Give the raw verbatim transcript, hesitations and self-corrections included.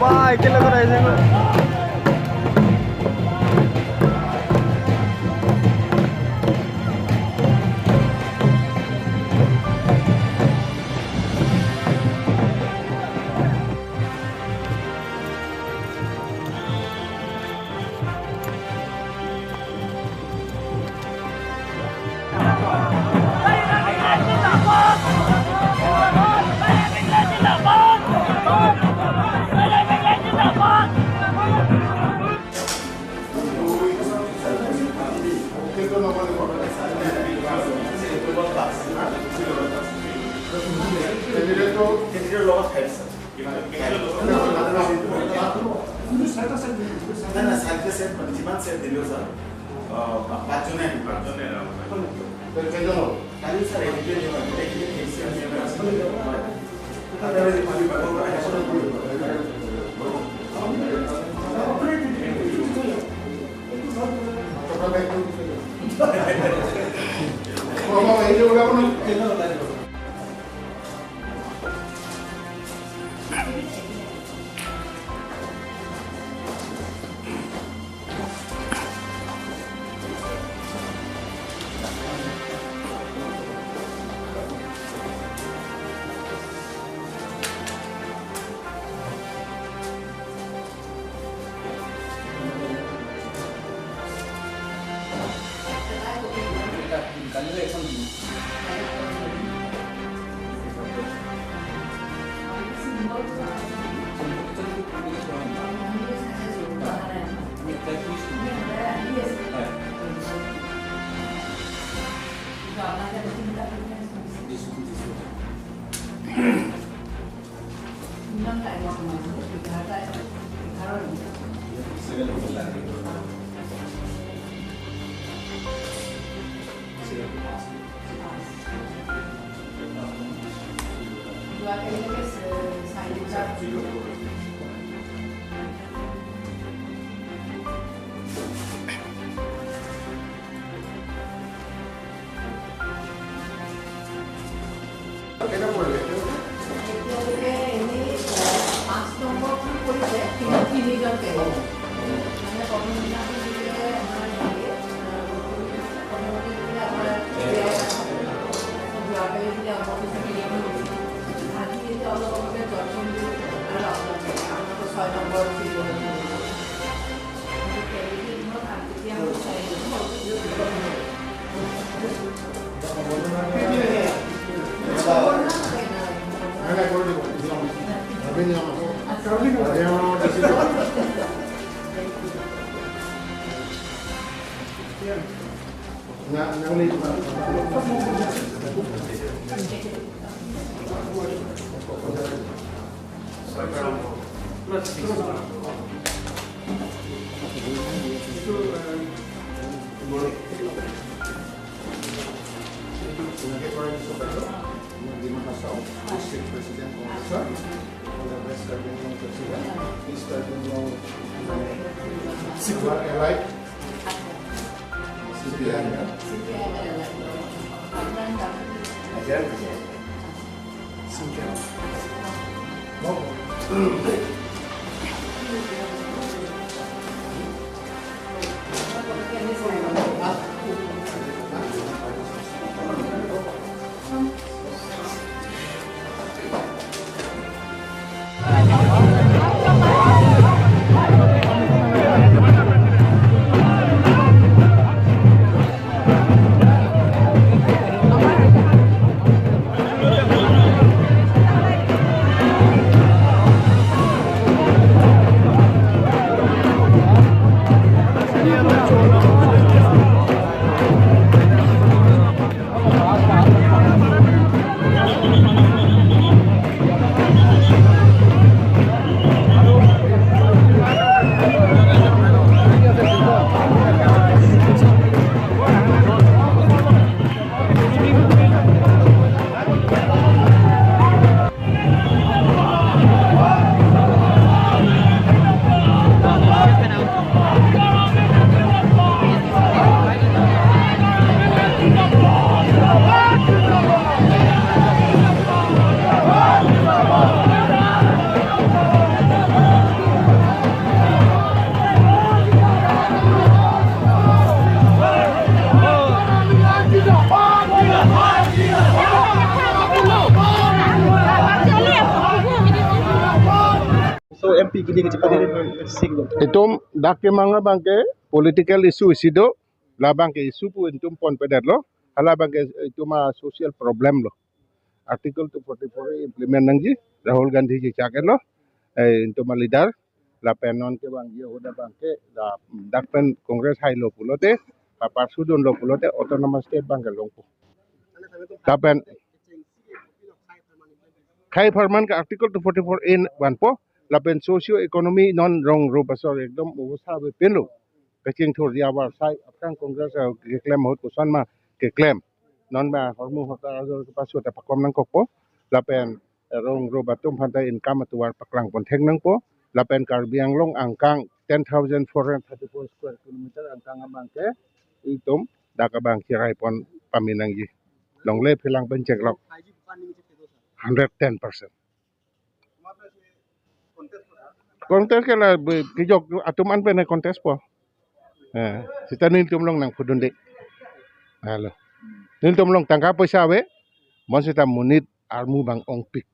Bye, kilo ko dai se. নাই, নাই, চাৰিটা ছেট, মানে, যিমান ছেট দিলেও, ছাৰ, আহ, পা-, পাঁচজনে আহিব। পাঁচজনে আহিব। কেইজন হ'ব? কালি, ছাৰ, এডিটৰ দিব, গোটেইখিনি ফিক্স কৰি দিব। হয়। কেইটা পৰিলে? এতিয়ালৈকে এনেই, আহ, পাঁচ নম্বৰটো পৰিছে, তিনি, তিনিজন পেলাই। মানে, প্ৰথম দিনাখন দিলে আমাৰ হেৰি, আহ, প্ৰথমতে দিলে আমাৰ যোৱাকালি দিলে আমাৰ তিনিজন। আজি এতিয়া অলপ আগতে জনচন দিলে আৰু আপোনালোকে, আপোনালোকৰ ছয় number serial. District President, Congress, West Karbi Anglong President, East Karbi Anglong, uh, allied, C P I M, yeah? Itum dak kemang abangke political issue isi do, labangke issue pu itum ponpedetlo, halabangke itum a-social problem lo. Article two forty-four A implement nangji, Rahul Gandhi ji chak-etlo, eh, itum a-leader, lapen non kevangji ahut abangke, la, dak pen Congress hailo pulote, paparsudunlo pulote, autonomous state abangke longpo. Lapen, khei apharman ke Article two forty-four A vanpo, lapen socio economy non rong rup asor ekdom obosa avepinlo. Kachingthurji avarsai, aphrang Congress, eh, keklem ahut koson ma keklem. Non ba hormu hortar ajor kepasua ta pakom nangkokpo. Lapen, eh, rong rup atum aphanta income atovar paklang ponthek nangpo. Lapen Karbi Anglong angkang ten thousand four hundred thirty-four square kilometer angkang abangke itum dak abang chirai pon pame nangji. Longle phelang pen cheklok. Hundred ten percent. Contest ke la be-, kejok atum an pen contest po. Eh, seta nelitum along nangpudunde. Halo. Nelitum along tangka poisa ave. Bonseta monit armu abang ongpik.